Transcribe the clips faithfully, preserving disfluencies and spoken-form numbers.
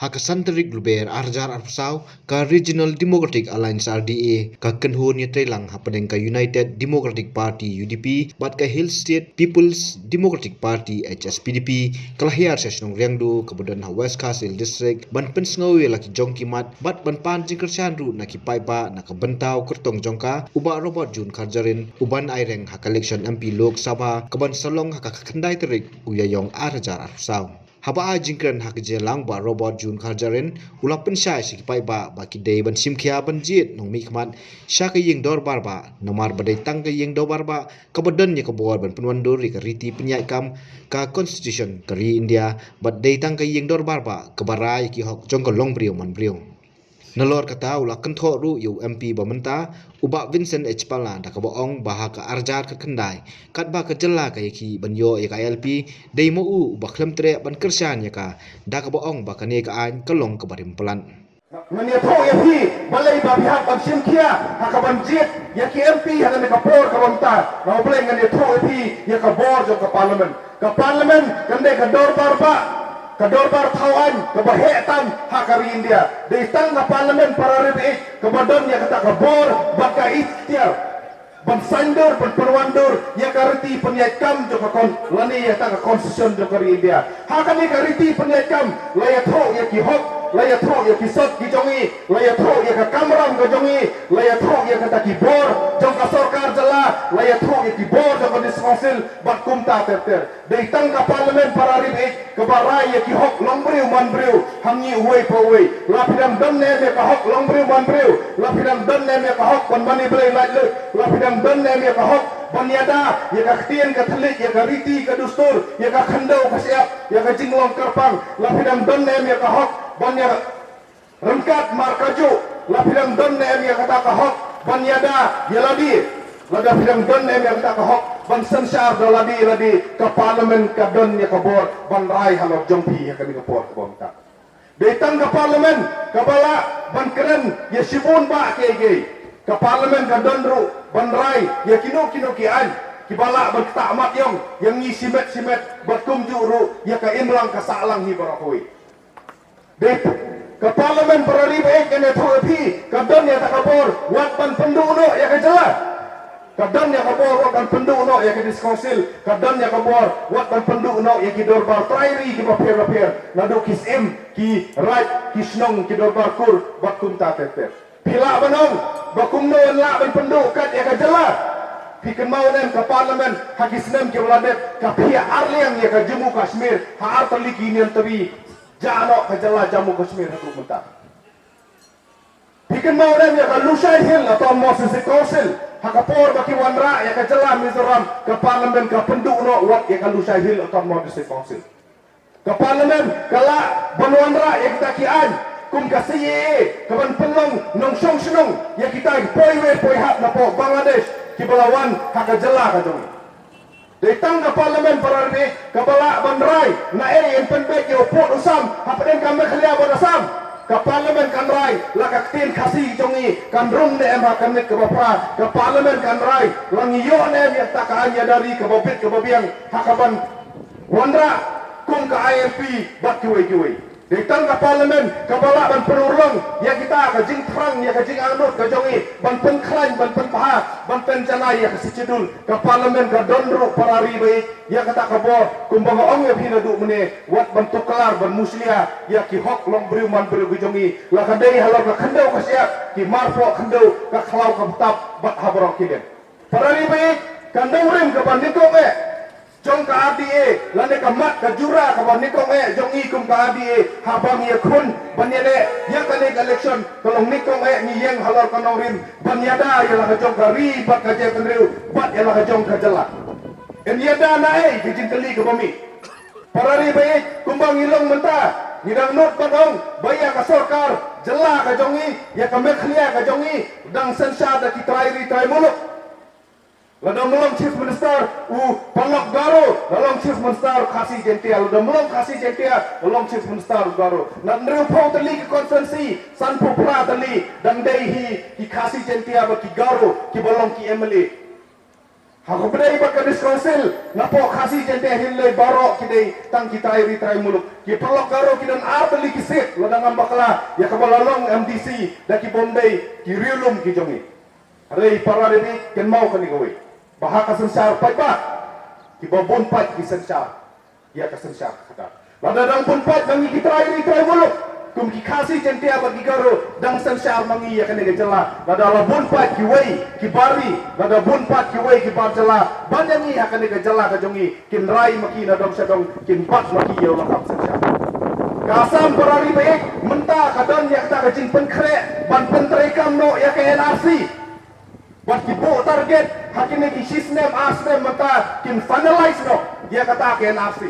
Ha ka san tarik Lber ar hajar arphew saw, ka Regional Democratic Alliance, R D A, ka kynhun ïatreilang hapdeng ka United Democratic Party, U D P, bad ka Hill State People's Democratic Party, H S P D P, ka la hiar sha shnong Riangdo kaba don ha West Khasi Hills District ban pynsngew ïa la ki jong ki mat bad ban pan jingkyrshan ruh na ki paidbah na ka bynta u kyrtong jong ka, u Bah Robert June Kharjarin, u ban aireng ha ka election M P Lok Sabha kaban sa long ha ka khyndai tarik u Ïaïong ar hajar arphew saw. Haba ai jingkren ha ka jingïalang, u Bah Robert June Kharjarin u la pynshai sha ki paidbah ba ki dei ban shim khia ban jied nongmihkhmat sha ka ïing dorbar bah, namar ba dei tang ka ïing dorbar bah kaba don ïa ka bor ban pynwandur ïa ka riti pynïaid kam, ka Constitution ka ri India, bad dei tang ka ïing dorbar bah kaba rai ïa ki hok jong ka longbriew manbriew. Nalor kata, u la kynthoh ruh ïa u M P ba mynta, u Bah Vincent H Pala, da kaba ong ba ha ka ar hajar khyndai, katba ka jylla ka ïakhih ban ïoh ïa ka I L P, dei ma u uba khlem treh ban kyrshan ïa ka, da kaba ong ba kane ka aiñ ka long kaba rim palat. Ngan ïathuh ïa phi balei ba phi hap ban shim khia ha kaban jied ïa ki M P ha kane ka por kaba mynta. Na U Blei ngan ïathuh ïa phi ïa ka bor jong ka Parliament. Ka Parliament kan dei ka dorbar bah, ka dorbar thaw aiñ kaba heh tam ha ka ri India. Dei tang ka Parliament, para ri baieit, kaba don ïa kata ka bor bad ka iktiar ban saiñdur, ban pynwandur ïa ka riti pynïaid kam jong ka kon, lane ïa kata ka Constitution jong ka ri India. Ha kane ka riti pynïaid kam la ïathuh ïa ki hok, la ïathuh ïa ki sot ki jong ngi, la ïathuh ïa ka kamram ka jong ngi, la ïathuh ïa kata ki bor jong ka sorkar jylla, la ïathuh ïa ki bor jong ka District Council bad kumta ter ter. Dei tang ka Parliament, para ri baieit, kaba rai ïa ki hok longbriew manbriew ha ngi uwei pa uwei. La phi dang don ne em ïa ka hok longbriew manbriew, la phi dang don ne em ïa ka hok ban mane blei laitluid, la phi dang don ne em ïa ka hok ban ïada ïa ka ktien ka thylliej, ïa ka riti ka dustur, ïa ka khyndew ka shyiap, ïa ka jinglong kyrpang, la phi dang don ne em ïa ka hok ban ïa ryngkat markajuh, la phi dang don ne em ïa kata ka hok ban ïada ïa lade, lada phi dang don ne em ïa kata ka hok ban synshar da lade ïa lade, ka Parliament ka don ïa ka bor ban rai halor jong phi ha kane ka por kaba mynta. Dei tang ka Parliament kaba lah ban kren ïa shibun bah kiei kiei. Ka Parliament ka don ruh ban rai ïa kino kino ki aiñ kiba lah ban ktah mat ïong ïa ngi shimet shimet, bad kumjuh ruh ïa ka imlang ka sahlang hi baroh kawei. Dei ka Parliament, para ri baieit, ngan ïathuh ïa phi, ka don ïa kata ka bor wat ban pynduh noh ïa ka jylla. Ka don ïa ka bor wat ban pynduh noh ïa ka District Council, ka don ïa ka bor wat ban pynduh noh ïa ki dorbar trai ri kiba pher bapher, naduh ki syiem, ki raid, ki shnong, ki dorbar kur bad kumta ter ter. Phi lah ban ong ba kumno yn lah ban pynduh kat ïa ka jylla. Phi kynmaw ne em ka Parliament ha ki snem kiba la dep ka phiah arliang ïa ka Jammu Kashmir, ha artylli ki niam tari, jah noh ka jylla Jammu Kashmir haduh mynta. Phi kynmaw ne em ïa ka Lushai Hill Autonomous District Council, ha ka por ba ki wanrah ïa ka jylla Mizoram, ka Parliament ka pynduh noh wat ïa ka Lushai Hill Autonomous District Council. Ka Parliament ka lah ban wanrah ïa kita ki aiñ kum ka C A A kaban pynlong nongshong shnong ïa kita ki poiwer poihap napoh Bangladesh kiba la wan ha ka jylla ka jong ngi. Dei tang ka Parliament, para ri baieit, kaba lah ban rai naei yn pynbeit ïa u pud u sam hapdeng ka Meghalaya bad Assam. Ka Parliament kan rai la ka ktien Khasi jong ngi kan rung ne em ha ka miet kaba phra. Ka Parliament kan rai la ngi ïoh ne em ïa kata ka aiñ ïada ri kaba bit kaba biang ha kaban wanrah kum ka I L P bad kiwei kiwei. Dei tang ka Parliament kaba lah ban pynurlong ïa kita ka jingthrang, ïa ka jingangnud ka jong ngi ban pynkhlaiñ, ban pynbha, ban pynjanai ïa ka Sixth Schedule. Ka Parliament ka don ruh, para ri baieit, ïa kata ka bor kumba nga ong ïa phi naduh mynne, wat ban tuklar, ban mushlia ïa ki hok longbriew manbriew ki jong ngi, la ka dei halor ka khyndew ka shyiap, ki marpoh khyndew, ka khlaw ka btap bad ha baroh ki liang. Para ri baieit, ka nongrim kaba nyngkong eh jong ka R D A, lane ka mat ka jura kaba nyngkong eh jong ngi kum ka R D A, haba ngi ïakhun ban ïaleh ïa kane ka election, ka long nyngkong eh ngi ïeng halor ka nongrim ban ïada ïa la ka jong ka ri bad ka jaitbynriew bad ïa la ka jong ka jylla. Yn ïada naei, ka jingkylli kaba mih. Para ri baieit, kumba ngi long mynta, ngi dang nud ban ong ba ïa ka sorkar jylla ka jong ngi, ïa ka Meghalaya ka jong ngi, dang synshar da ki trai ri trai muluk. Lada ym long Chief Minister u paralok Garo, la long Chief Minister Khasi Jaintia, lada ym long Khasi Jaintia, la long Chief Minister Garo. Na hynriewphew tylli ki constituency, sanphew phra tylli, dang dei hi ki Khasi Jaintia bad ki Garo kiba long ki M L A. Ha kaba ïadei bad ka District Council, napoh Khasi Jaintia Hills Hills baroh ki dei tang ki trai ri trai muluk. Ki paralok Garo ki don ar tylli ki seat, lada ngam bakla, ïa kaba la long M D C, da ki bym dei ki riewlum ki jong ngi. Hynrei para ri, kynmaw kane kawei. Ba ha ka synshar paidbah, kiba bun pat ki synshar ïa ka synshar khadar. Lada dang bun pat ma ngi ki trai ri trai muluk, kum ki Khasi Jaintia bad ki Garo, dang synshar ma ngi ïa kane ka jylla. Lada la bun pat kiwei ki bar ri, lada bun pat kiwei ki bar jylla ban ïa ngi ha kane ka jylla ka jong ngi, kin rai ma ki na dong sha dong, kin bat ma ki ïa u lakam synshar. Ka Assam, para ri baieit, mynta ka don ïa kata ka jingpynkhreh ban pyntreikam noh ïa ka N R C. Bad ki buh target ha kine ki shisnem arsnem mynta kin finalize noh ïa kata ka N R C.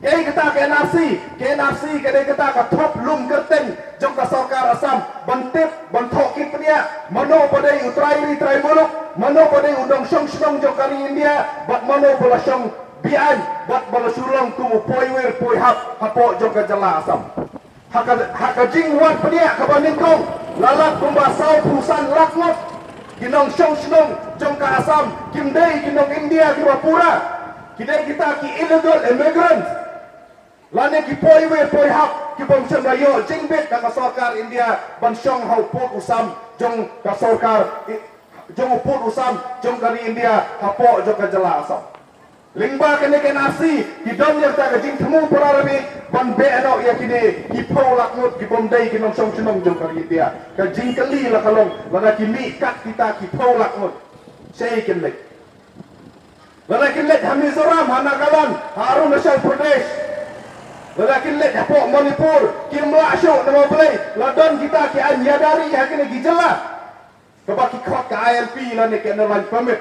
Kaei kata ka N R C? Ka N R C ka dei kata ka thop lum kyrteng jong ka sorkar Assam ban tip, ban thoh kit pynïaid mano ba dei u trai ri trai muluk, mano ba dei u nongshong shnong jong ka ri India, bad mano ba la shong beaiñ, bad ba la shu long kum u poiwir poihap hapoh jong ka jylla Assam. Ha ka, ha ka jingwan pynïaid kaba nyngkong, la lap kumba sawphew san lak ngut ki nongshong shnong jong ka Assam kim dei ki nong India kiba pura. Ki dei kita ki illegal immigrants, lane ki poiwir poihap ki bym shym la ïoh jingbit na ka sorkar India ban shong ha u pud u sam jong ka sorkar i-, jong u pud u sam jong ka ri India hapoh jong ka jylla Assam. Lyngba kane ka N R C, ki don ïa kata ka jingthmu, para ri baieit, ban beh noh ïa kine ki phew lak ngut ki bym dei ki nongshong shnong jong ka ri India. Ka jingkylli la ka long, lada ki mih kat kita ki phew lak ngut, shaei kin leit? Lada kin leit ha Mizoram, ha Nagaland, ha Arunachal Pradesh, lada kin leit hapoh Manipur, kim lah shuh, namar balei? La don kita ki aiñ ïada ri ha kine ki jylla kaba ki khot ka I L P lane ka Inner Line Permit.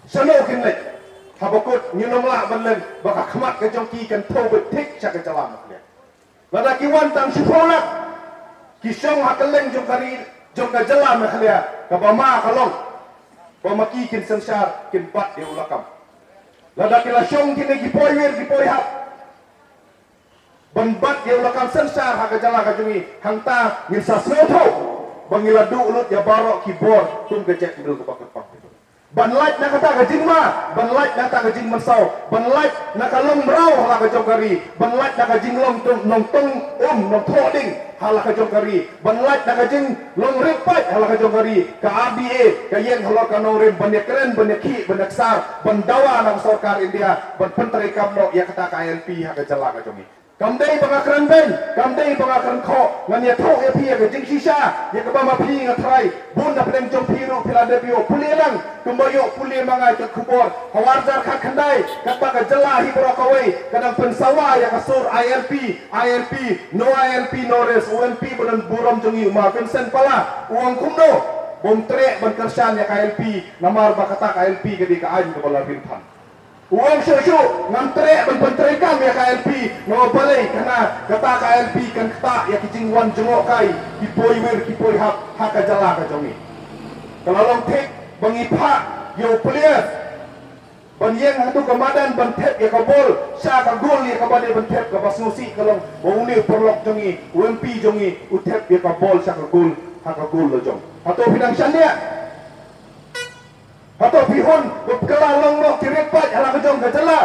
Shano kin leit? Haba kut ngin ym lah ban len ba ka khmat ka jong ki kan thew beit thik sha ka jylla Meghalaya. Lada ki wan tang shiphew lak, ki shong ha kylleng jong ka ri, jong ka jylla Meghalaya, kaba ma ka long ba ma ki kin synshar, kin bat ïa u lakam. Lada ki la shong kine ki poiwir ki poihap ban bat ïa u lakam synshar ha ka jylla ka jong ngi, hangta ngin sa sngewthuh ba ngi la duh lut ïa baroh ki bor kum ka Jack Mill kaba kyrpang. Ban lait na kata ka jingma, ban lait na kata ka jingmynsaw, ban lait na ka long mraw ha la ka jong ka ri, ban lait na ka jinglong tong, nongtong um, nongthoh ding ha la ka jong ka ri, ban lait na ka jinglong rit paid ha la ka jong ka ri. Ka R D A ka ïeng halor ka nongrim ban ïakren, ban ïakhih, ban ïaksar, ban dawa na ka sorkar India ban pyntreikam noh ïa kata ka I L P ha ka jylla ka jong ngi. Kam dei ba nga kren beiñ, kam dei ba nga kren khoh, ngan ïathuh ïa phi ïa ka jingshisha ïa kaba ma phi nga tharai. Bun na pdeng jong phi ruh phi la dep ïoh pule lang, kumba ïoh pule ma nga ïa ka khubor ha u ar hajar khatkhyndai, katba ka jylla hi baroh kawei ka dang pynsawa ïa ka sur I L P, I L P, no I L P no rest. U M P ba don burom jong ngi, u ma Vincent Pala, u ong kumno ba um treh ban kyrshan ïa ka I L P, namar ba kata ka I L P ka dei ka aiñ kaba la rim than. U ong shuh shuh, ngam treh ban pyntreikam ïa ka I L P, namar balei? Kane kata ka I L P kan ktah ïa ki jingwan jngohkai ki poiwir ki poihap ha ka jylla ka jong ngi. Ka la long thik ba ngi phah ïa u players ban ïeng haduh ka madan ban thep ïa ka bol sha ka gol, ïa kaba dei ban thep. Kaba sngewsih ka long ba une u paralok jong ngi, u M P jong ngi, u thep ïa ka bol sha ka gol, ha ka gol la jong. Hato phi dang shaniah? Hato phi hun ba ka la long noh ki rit paid ha la ka jong ka jylla?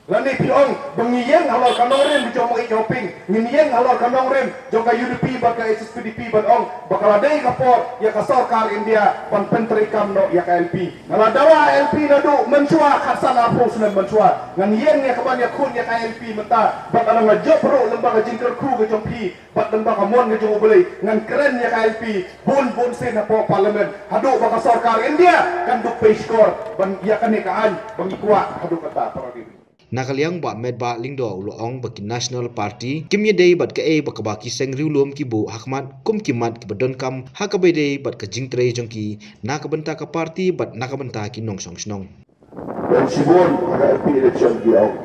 Lane phi ong ba ngi ïeng halor ka nongrim jong u Ïeid Hoping, ngin ïeng halor ka nongrim jong ka U D P bad ka H S P D P ban ong ba ka la dei ka por ïa ka sorkar India ban pyntreikam noh ïa ka I L P. Nga la dawa I L P naduh mynshuwa, khatsan arphew snem mynshuwa. Ngan ïeng ïa ka ban ïakhun ïa ka I L P mynta, bad nga la jop ruh lyngba ka jingkyrkhu ka jong phi bad lyngba ka mon ka jong U Blei, ngan kren ïa ka I L P bun bun sien hapoh Parliament, haduh ba ka sorkar India kan dup pei shkor ban ïa kane ka aiñ ba ngi kwah haduh katta, para ri. Na ka liang Bah Metbah Lyngdoh u la ong ba ki National Party kim ïadei bad kaei ba kaba ki seng riewlum ki buh ha khmat, kum ki mat kiba donkam ha kaba ïadei bad ka jingtrei jong ki na ka bynta ka party bad na ka bynta ki nongshong shnong. Don shibun ha ka M P election ki ong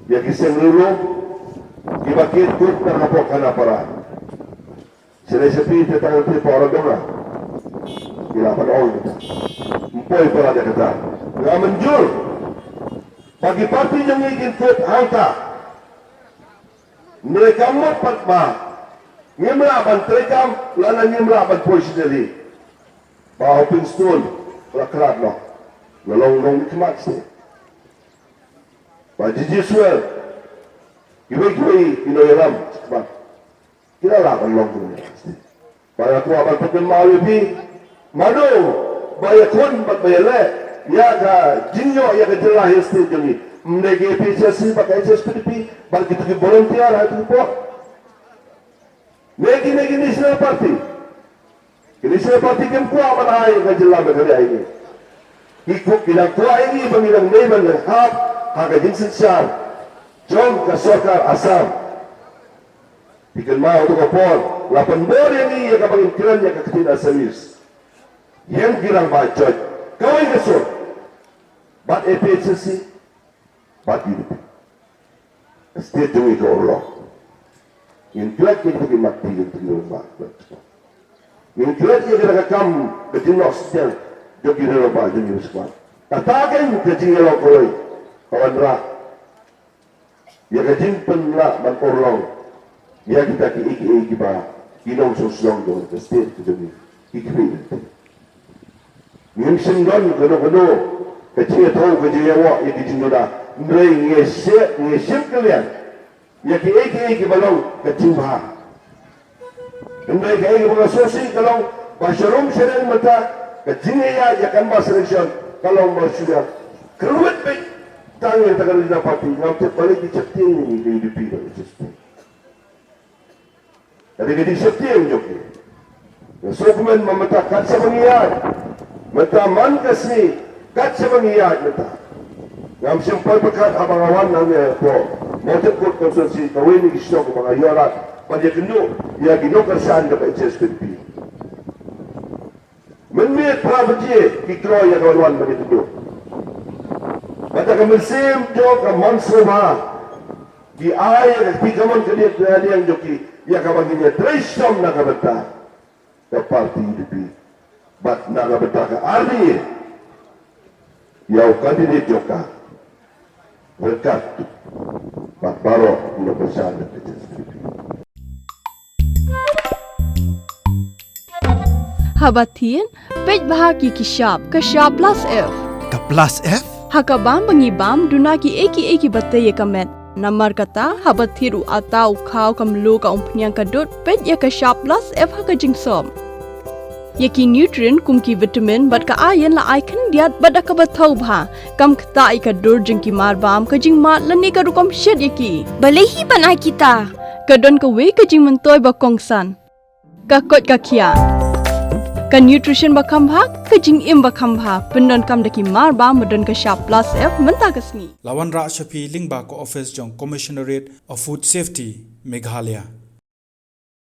ïa ki seng riewlum kiba kit kut na hapoh Khanapara. Shisha shisha te tang te para dong la. Ki la pan ong ym poi para de kata. Nga mynjur ba ki party jong ngi kin kut hangta. Mereka mut pat ba Ngim lah ban treikam, lane ngim lah ban poi sha Delhi. Ba hoping stone, la khlad noh. La long long ni khmat seh. Ba jiji swel. Kiwei kiwei, ino yalam, khmat. Ki la lah ban long ni khmat seh. Ba la kwah ban pynkynmaw ïa phi. Mano, ba ïakhun, bad ba ïaleh. Ïa ka jingïoh, ïa ka jylla Hill State jong ngi. Ym dei ka A P H L C, bad ka H S P D P, bad kito ki volunteer, ha kito ki por. Ne kine ki National Party. Ki National Party kim kwah ban ai ka jylla Meghalaya ïa ngi. Ki kwah, ki dang kwah ïa ngi ba ngi dang dei ban dang hap ha ka jingsynshar jong ka sorkar Assam. Phi kynmaw ha kato ka por la pynbor ïa ngi ïa kaba ngin kren ïa ka ktien Assamese. Ïa ki rangbah jait. Kawei ka sur. Bad A P H L C. Bad U D P. Ka state jong ngi ka urlong. Ngin klet ïa kita ki mat, ngin klet ïa kita ki kam, ka jingnoh sting jong ki rangbah jong ngi. Kata ka jingïalong kawei ka wanrah ïa ka jingpynlah ban urlong ïa kita kiei kiei kiba ki nongshong shnong jong ka state ka jong ngi ki khmih lynti. Ngim shym don kano kano ka jingïathuh, ka jingïawoh ïa ki jingduna. Hynrei ngi shim, ngi shim kylliang ïa kiei kiei kiba long ka jingbha. Hynrei kaei kaba nga sngewsih ka long ba sharum shadien mynta ka jingïaid ïa ka canvass election ka long ba shu ïa kyrwit beit tang ïa ka Regional Party. Ngam tip balei ki sheptieng ïa ngi ka U D P bad ka H S P. Ka dei ka jingsheptieng jong ki. Nga sngewkmen ba mynta kat shaba ngi ïaid, mynta man ka sngi kat shaba ngi ïaid mynta. Ngam shym poi pyrkhat haba nga wan nangne hapoh Mawjatpur constituency, kawei na ki shnong ba nga ïoh lad ban ïakynduh ïa ki nongkyrshan jong ka H S P D P. Mynmiet phra baje ki kloi ïa ka wan ban ïakynduh. Bad ha ka mynsiem jong ka Mon Sabha ki ai ïa ka, ki kamon ka liang, ka liang jong ki ïa kaba ngin ïatrei shitom na ka bynta ka party U D P bad na ka bynta ka R D A ïa u candidate jong ka. Ryngkat bad baroh ki nongkyrshan jong ka H S P D P. Haba thied, peit bha ki, ki shap, ka shap plus F. Ka plus F? Ha ka bam ba ngi bam, duna kiei kiei kiba tei ïa ka met. Namar kata, haba thied u atta, u khaw, ka mluh, ka umphniang, ka dud, peit ïa ka shap plus F ha ka jingsop. Ïa ki nutrient kum ki vitamin bad ka iron la ai khyndiat bad da kaba thaw bha. Kam ktah ïa ka dur jong ki marbam, ka jingmad lane ka rukom shet ïa ki. Balei hi ban ai kita? Ka don kawei ka jingmyntoi ba kongsan. Ka koit ka khiah. Ka nutrition ba kham bha, ka jingim ba kham bha. Pyndonkam da ki marbam ba don ka shap plus F mynta ka sngi. La wanrah sha phi lyngba ka office jong Commissionerate of Food Safety, Meghalaya.